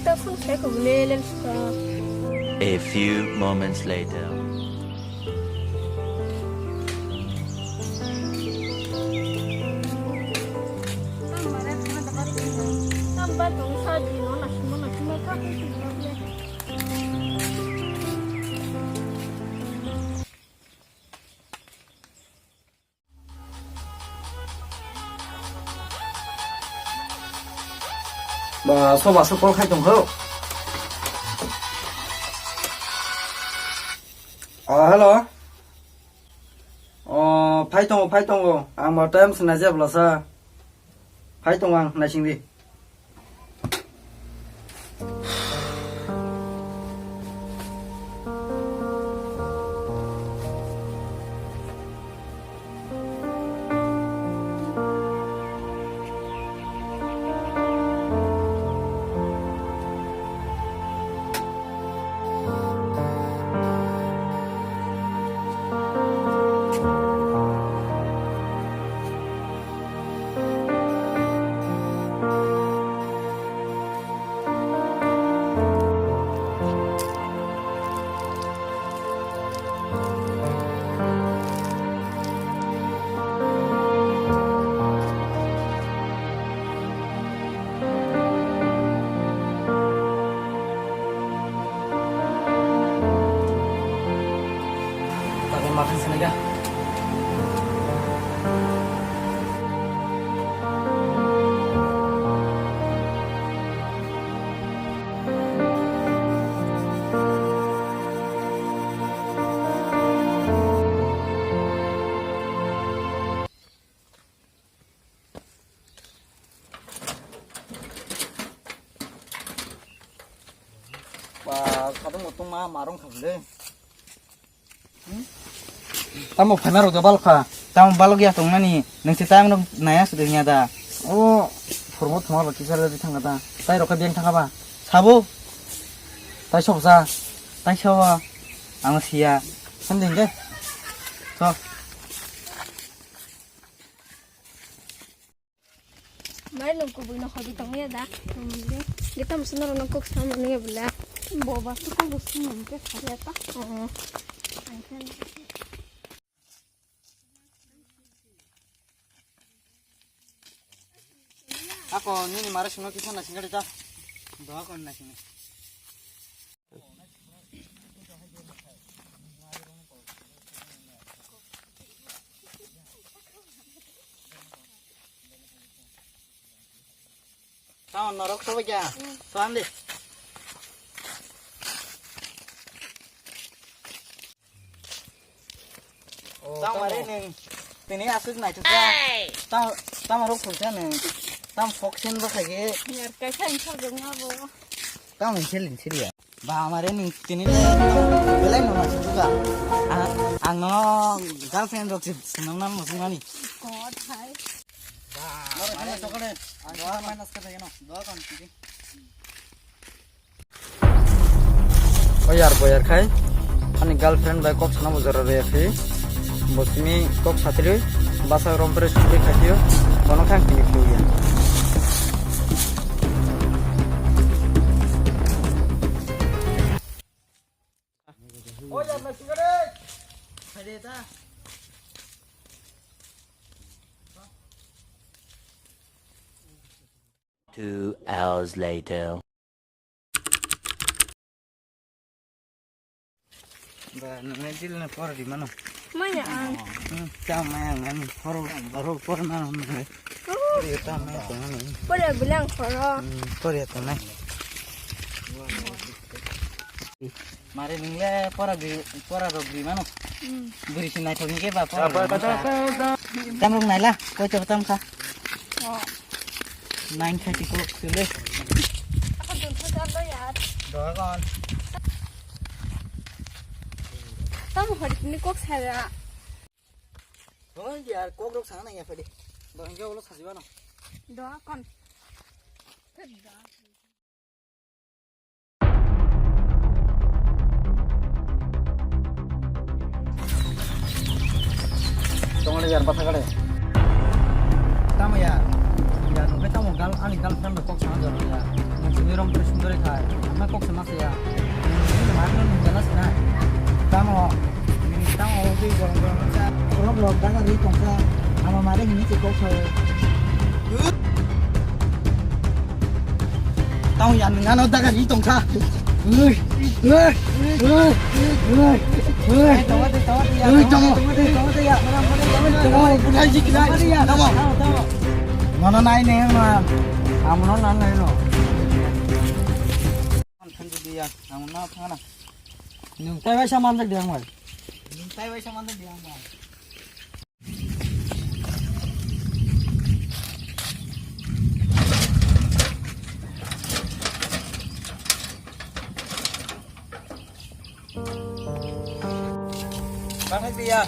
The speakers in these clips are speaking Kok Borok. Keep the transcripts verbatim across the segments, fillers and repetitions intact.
A few moments later. Ba, soba se call khai tong kho. Ah, hello. Oh, phai tongo, phai tongo. Ang bo time se naijak bwlasa. Phai tongo ang, naising di. Ba, kadang utang ma marong kha le. Tamo phaima rok do balok kha. Tamo balok ya tongmani. Nang se tamo rok naya se nya da. O, phurmo thoma ba kisa le thang da. Tai rok kha beng thang ba. Sabo. Tai sok sa. Tai sawa. Ang sia. Sanding de. So. Mai nung kubui no hobi tong ya da. Kita musu noro nang kok sama nung ya bela. Boba su kok musu nung ke khaya ta. Oh. Ako nini mare sungno kisa na singare ta. Doa kon na sini. Tamo norok sobo kya? Soan de. Tamo mare nung tini asuk nai tuka. Tamo tamo rok pulsa nung. Tamo foksin bo khage. Yar kaisa insal jong abo. Tamo insal insal ya. Ba, amare ni tini le belai no ma suka. Ang no girlfriend rok si sinam nam mo sungani. God hai. Ba, amare ni sokole. Ang minus ka thai no. Do kan tini. O yar bo yar khai. Ani girlfriend bai kok sana bujara re phi. Bo tini kok satri basa rom pre suri khatio. Bono khang tini phi ya. Two hours later. Ba, nang dil na por di mano. Maya ang. Hmm, ta maya ang ani por, por, por mano. Oh. Por ya ta maya ta mano. Por ya bilang koro. Hmm, por ya ta maya. Mare nungle pora gri, pora rok gri mano. Hmm. Buri si naithok hingke ba pora rok mano. Tam rok naila, koi to tam kha. Oh. Nine thirty clock sile. Ako dun thok alo yar. Dogon. Tam hori ni kok saya. Oh yar, kok rok sana ya pade. Dogon jo lo sajiba no. Dogon. Tongole yar bata gale. Tamo ya. Ya no tamo gal ani girlfriend kok sana jor ya. Sundori rom to sundori khai. Ama kok sama saya. Ini mana nih jelas na. Tamo. Tamo di gorong gorong sa. Gorong gorong daga ri tongsa. Ama mare hini si kok saya. Tamo yan ngano daga ri tongsa. Ui, ui, ui, ui, ui. Ui, tamo. Tamo, bukai jik lai. Tamo. Mana nai ne ma. Amono nai nai no. Thanju dia, amono thangna. Nung tai bai saman jak dia mai. Nung tai bai saman jak dia mai. Pathak dia.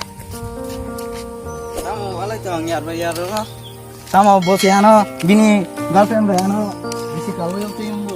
Tamo walai to ang yar bai yar ro. Tamo bo se ano bini girlfriend bai ano bisi kawi yok tiyung.